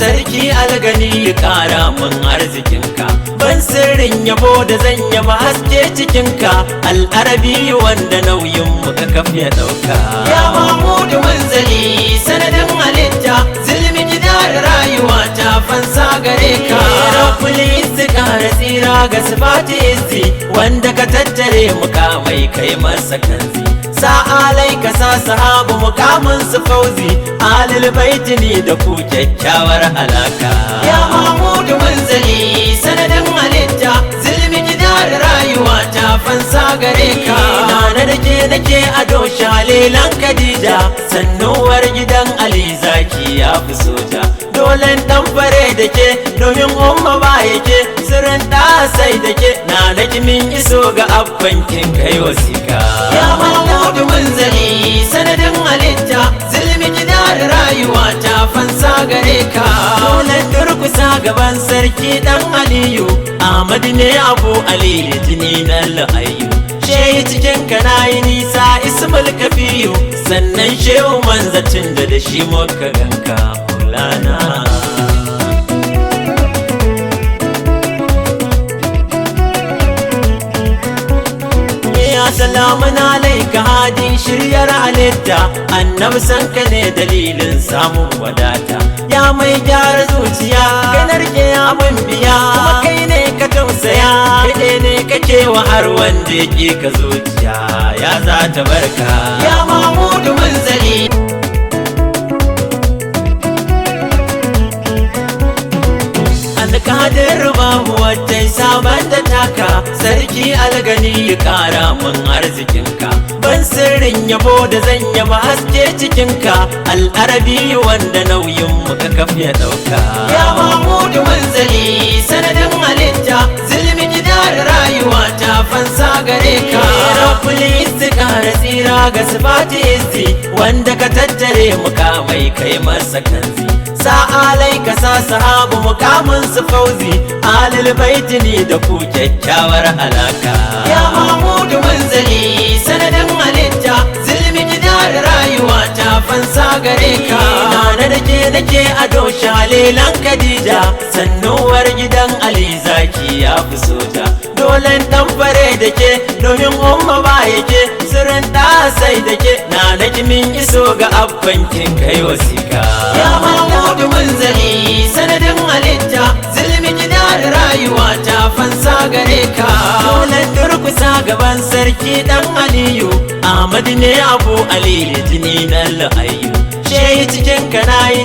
Sarki algani ya kara mun arzikinka. Ban sirrin yabo da zan yaba haske cikinka. Al'arabi wanda nauyin muka kafi ya dauka. Ya Mahmudu Munzali sanadin halitta, zulmi gida da rayuwa ta fansa gare ka. Rabbul izzi kara tsira ga sifati izzi, wanda ka tattare mukamai kai masa kanzi. Sa'alai ka sa sahabu mukamin su fauzi, alil baiti ni da ku kyakkyawar alaka. Ya Mahmudu Munzali sanadin halitta, zulmi gida da rayuwa ta fansa gare ka. Nana da ke nake ado shalelan Khadija, sannuwar gidan Ali zaki ya fi soja. Dolen dan fare da ke domin umma ba yake, sirrin da sai da ke na da kimin iso ga abban kin kai wasika. Ya Mahmudu Munzali sanadin halitta, zulmi gida da rayuwa ta fansa gare ka. Dolen durkusa gaban sarki dan Aliyu, Ahmad ne Abu Ali jini na la'ayu. Shehi cikin ka nayi nisa ismul kafiyu, sannan shehu manzacin da shi muka ganka Maulana. Ya salamun alaika hadin shiryar halitta, annabi sanka ne dalilin samun wadata. Ya mai gyara zuciya, kai narke abin biya, kuma kai ne ka tausaya, kai ne kake wa har wanda yake ka zuciya, ya za ta barka. Ya Mahmudu Munzali. Alƙadar babu wata sabon da taka, sarki algani ya kara mun arzikinka. Ban sirrin yabo da zan yaba haske cikinka. Al'arabi wanda nauyin muka kafi ya dauka. Ya Mahmudu Munzali sanadin halitta, zulmi gida da rayuwa ta fansa gare ka. Rabbul izzi kara tsira ga sifati izzi, wanda ka tattare mukamai kai masa kanzi. Sa'alai ka sa sahabu mukamin su fauzi, alil baiti ni da ku kyakkyawar alaka. Ya Mahmudu Munzali sanadin halitta, zulmi gida da rayuwa ta fansa gare ka. Nana da ke nake ado shalelan Khadija, sannuwar gidan Ali zaki ya fi soja. Dolen dan fare da ke domin umma ba yake, sirrin da sai da ke na da kimin iso ga abban kin kai wasika. Ya Mahmudu Munzali sanadin halitta, zulmi gida da rayuwa ta fansa gare ka. Dolen durkusa gaban sarki dan Aliyu, Ahmad ne Abu Ali jini na la'ayu. Shehi cikin ka nayi